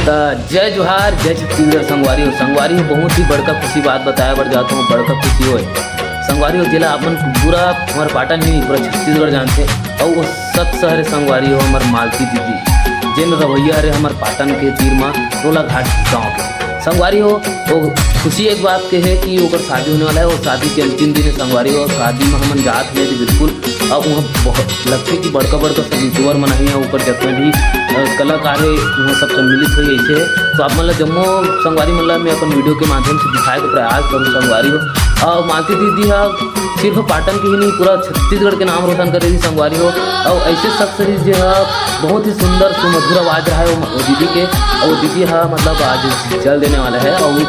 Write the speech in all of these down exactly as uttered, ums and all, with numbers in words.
त जय जोहार, जय छत्तीसगढ़ संगवारी हो। संगवारी हो, बहुत ही बड़का खुशी बात बताए बर जात हूँ, बड़का खुशी होय संगवारी हो, जेला अपन पूरा हमर पाटन ही पूरा छत्तीसगढ़ जानथे। अउ वो शख्स हरे संगवारी हो हमर मालती दीदी, जेन रवैया हरे हमर पाटन के तीर म टोला घाट गाँव के। संगवारी हो, वो खुशी एक बात के है कि ओकर शादी होने वाला है। वो शादी के अंतिम दिन है संगवारी हो, शादी में हमन जात हन बिल्कुल। अब वहाँ बहुत लगथे कि बड़का बड़का सब यूट्यूबर मन ही, ओकर जितने भी अ, कलाकार है, वहाँ सब सम्मिलित होई ऐसे है। तो आप मन ला जम्मो संगवारी मन ला मैं अपन वीडियो के माध्यम से दिखाए के प्रयास करूँ संगवारी हो। और मालती दीदी हा सिर्फ पाटन के ही नहीं, पूरा छत्तीसगढ़ के नाम रोशन करे रही संगवारी हो। और ऐसे शख्स रही जे हा बहुत ही सुंदर सुमधुर आवाज रहा है वो दीदी के। और दीदी हा मतलब आज चल देने वाला है और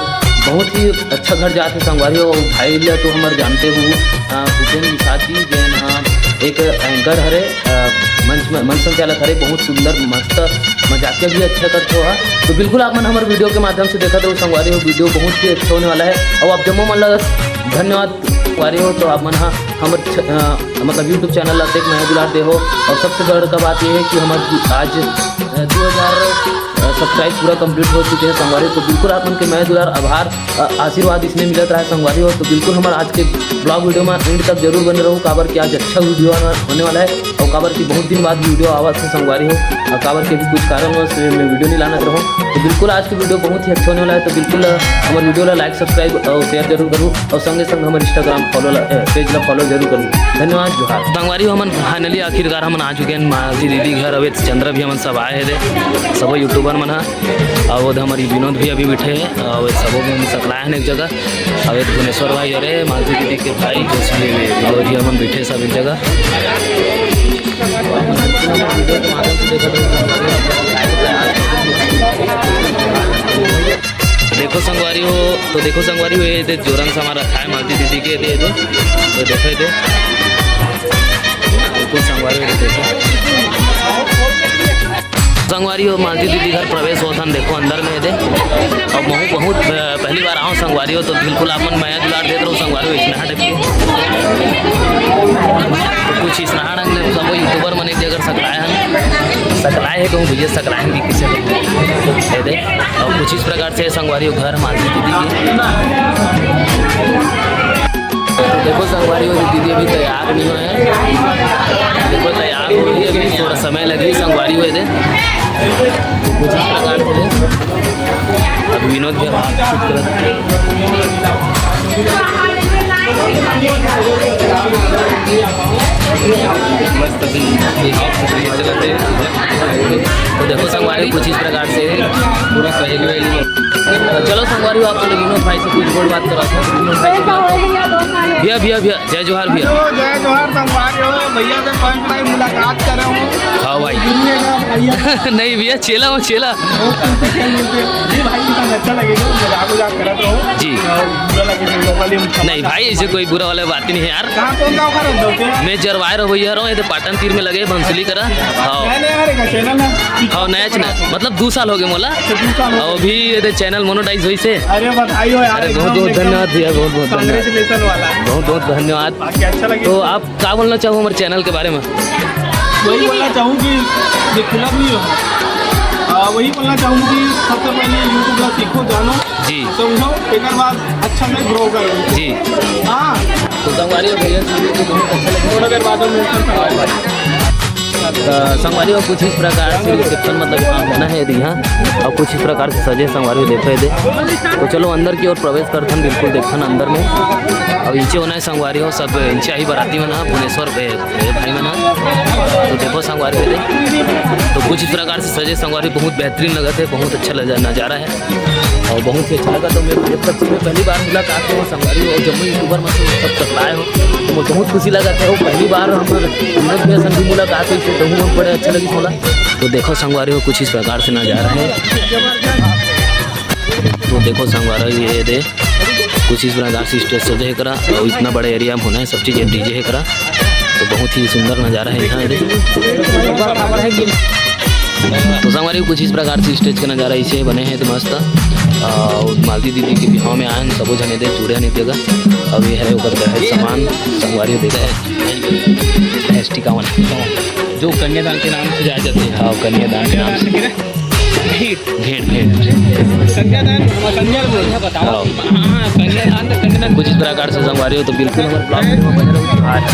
बहुत ही अच्छा घर जात है संगवारी हो। और भाई ला तो हमर जानते हो, अ, भूपेन निषाद जी जेन हा एक एंकर हरे, अ, मंच में, मंच संचालक हरे, बहुत सुंदर मस्त मजाकिया भी अच्छा करथे हा। तो बिल्कुल आप मन हमर वीडियो के माध्यम से देखत रहो संगवारी हो, वीडियो बहुत ही अच्छा होने वाला है। और आप जम्मो मन ला धन्यवाद संगवारी हो, तो आप मन हा हमर छ-, अ, मतलब YouTube चैनल ला देख मया दुलार दे हो। और सबसे बड़का बात ये है कि हमर आज, अ, दो हज़ार, अ, सब्सक्राइब पूरा कंप्लीट हो चुके हैं संगवारी हो। तो बिल्कुल आप मन के मया दुलार आभार, अ, आशीर्वाद इसने मिलत रहा है संगवारी हो। तो बिल्कुल हमर आज के ब्लॉग वीडियो में एंड तक जरूर बने रहो, काबर कि आज अच्छा वीडियो आना, होने वाला है। और काबर कि बहुत दिन बाद वीडियो आवत है संगवारी हो, और काबर के भी कुछ कारणवश मैं वीडियो नहीं लानत रहूँ। तो बिल्कुल आज के वीडियो बहुत ही अच्छा होने वाला है। तो बिल्कुल, अ, हमर वीडियो ला लाइक, सब्सक्राइब और शेयर जरूर करूँ। और संगे संग हमर Instagram फॉलो ला, ए, पेज ला फॉलो जरूर करूँ। धन्यवाद, जोहार। संगवारी हो, हमन finally आखिरकार हमन आ चुके हैं मालती दीदी घर। अबे चंद्र भी हमन सब आए हैं दे, सबो यूट्यूबर मन हा। और वो हमर विनोद भी अभी बैठे हैं। और सबो भी हमन सकलाए हैं एक जगह। अबे भुवनेश्वर भाई, अरे मालती दीदी के भाई, जो भी विनोद भी हमन बैठे सब एक जगह। देखो संगवारी हो, तो देखो संगवारी हो, ये दे जोरन समा रखा है मालती दीदी के, दे दे, तो देखो ये दे, बिल्कुल संगवारी हो, देखो संगवारी हो, मालती दीदी घर प्रवेश होत हन, देखो अंदर में ये दे। और महू बहुत, अ, पहली बार आऊँ संगवारी हो, तो बिल्कुल आप मन मया दुलार देत रहो संगवारी हो, इसमें हट के। तो कुछ इसमें हट, हमने सबो यूट्यूबर मन एक जगह सकलाए हन, सकलाए है कहूँ भैया, सकलाए हन कि किसे दे दे। और कुछ इस प्रकार से संगवारी हो घर मालती दीदी के। तो देखो संगवारी हो, दीदी अभी तैयार नहीं हुए हैं। देखो तैयार हो रही है, अभी थोड़ा समय लगी संगवारी हो दे। तो कुछ इस प्रकार से अब विनोद भी हाथ शूट कर मस्त अभी एक और तस्वीर चलाते हैं। तो देखो संगवारी कुछ इस प्रकार से पूरा सहेली वहेली। तो चलो संगवारी हो, आप लोग विनोद भाई से कुछ बोल बात करो। विनोद भाई से बात करो। भैया, भैया, भैया, जय जोहार भैया। हेलो, जय जोहार संगवारी हो। भैया से फर्स्ट टाइम मुलाकात कर रहा हूँ। हाँ भाई। गुरु है ना भैया? नहीं भैया, चेला हो, चेला। बहुत कुछ सीखने मिलते हैं। ये भाई के साथ अच्छा लगेगा, मजाक वजाक करत रहो। जी। और बुरा लगे तो normally हम नहीं भाई, ऐसे कोई बुरा वाला बात ही नहीं है यार। कहाँ, कौन गाँव का रहते हो क्या? मैं जरवाए रहो भैया रहो, ये तो पाटन तीर में लगे बंसुली करा। हाँ। नया नया हरे का चैनल है? हाँ, नया चैनल, मतलब दो साल हो गए मोला। अच्छा, दो साल हो गए। और अभी ये तो चैनल मोनेटाइज हुई से। अरे बधाई हो यार, अरे बहुत एकदम, बहुत एकदम धन्यवाद भैया, बहुत बहुत धन्यवाद। Congratulation वाला। बहुत बहुत धन्यवाद। बाकी अच्छा लगे। तो आप का बोलना चाहो हमारे चैनल के बारे में? वही बोलना चाहूँ कि ये खुला भी हो। आ, वही बोलना चाहूँ कि सबसे पहले YouTube ला सीखो, जानो, जी। समझो, एकर बाद अच्छा से ग्रो करो। जी। हाँ। तो संगवारी और भैया से मिलके बहुत अच्छा लगा। थोड़ा देर बाद हम मिलते हैं संगवारी। अ, संगवारी और कुछ इस प्रकार से रिसेप्शन मतलब यहाँ होना है यदि यहाँ, और कुछ इस प्रकार से सजे संगवारी देखो ये दे। तो चलो अंदर की ओर प्रवेश करथन, बिल्कुल देखथन अंदर में। अब नीचे होना है संगवारी हो, सब नीचे आई बराती मन ह, भुवनेश्वर ए, ए भाई मन ह। तो देखो संगवारी हो दे। तो कुछ इस प्रकार से सजे संगवारी बहुत बेहतरीन लगत है, बहुत अच्छा लजा-, नजारा है और बहुत ही अच्छा लगा। तो मैं जब तक मैं पहली बार मुलाकात हुआ संगवारी हो, जम्मो यूट्यूबर मन से सब सकलाए हो, तो मैं बहुत खुशी लगा था। वो पहली बार हम विनोद भैया से भी मुलाकात हुई, तो बहुत बड़े अच्छा लगी बोला। तो देखो संगवारी हो कुछ इस प्रकार से नजारा है। तो देखो संगवारी हो ये दे कुछ इस प्रकार से स्टेज सजे है करा और इतना बड़ा एरिया में होना है सब चीज़ डीजे है करा। तो बहुत ही सुंदर नज़ारा है यहाँ दे। तो संगवारी कुछ इस प्रकार से स्टेज का नज़ारा इसे बने हैं तो मस्त। और मालती दीदी के बिहाव में आए हैं, सबो झने दे जुड़े हैं एक जगह। अब ये है ओकर दहेज सामान संगवारी देखा है। एस टी कावन जो कन्यादान के नाम से जाया जाते हैं। हाँ, कन्यादान के नाम से। भेंट, भेंट। कन्यादान, कन्यादान बोल, बताओ। हाँ, कन्यादान तो कन्यादान। कुछ इस प्रकार से संगवारी हो तो बिल्कुल हमारे ब्लॉग में बने रहो। आज